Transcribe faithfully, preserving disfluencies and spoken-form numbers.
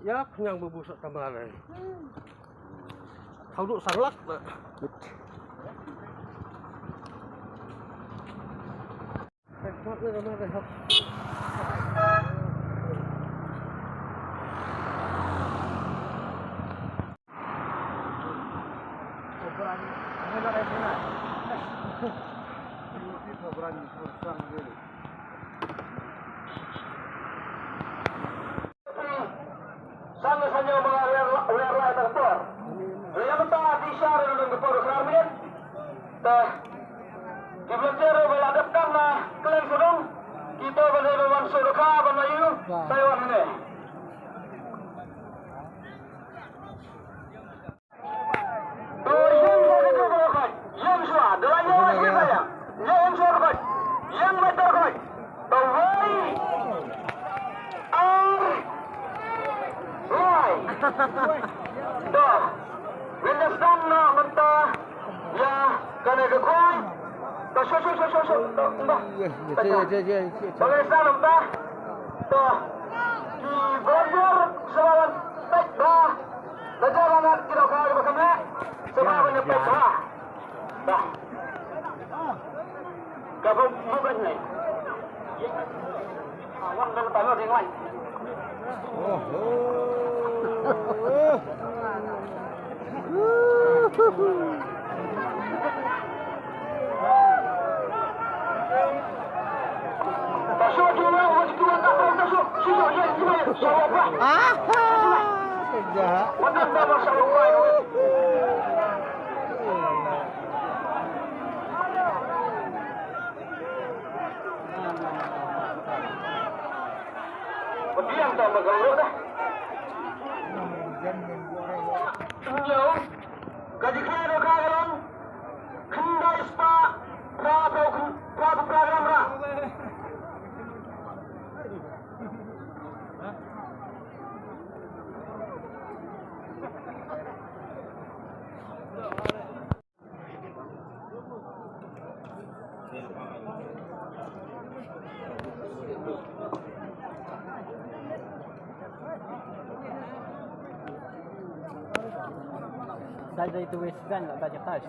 Ïa, khñiang ba bu sa tamar ai. Thaw duh sang lak na. San ne san ïa ba wer la, wer lai ta ka por. Ïa mynta ki shah ruh don ka por khyndai minit. Te ki volunteer ruh ba la dep kam na kylliang sawdong. Kito ba dei ba wan sawdong ka ban ïa u. Sa ïa wan hangne. To ïeng shuwa ka jingkyrpad, ïeng shuwa, da la ïeng shuwa ka jingkyrpad, ïeng shuwa ka jingkyrpad, ïeng beit ka jingkyrpad. To wei, ar, lai. To, ngin ïa sdang noh mynta ïa kane ka khwai. To shu shu shu shu shu. To, kumba. To ngin ïa sdang noh mynta. To, ki volunteer shuwa ban peit bha. Ka jaka ba ngat ki dohkha kiba kynnoh. Sngewbha ban ïa peit bha. Dah. Ka ba mut ban nai. Wan ban tamu ding wan. Aha, kerja. Ka jingkren ka long khyndai spah phra phew phra phew phra gram rah. Dai dai tu wis dan la dai tas.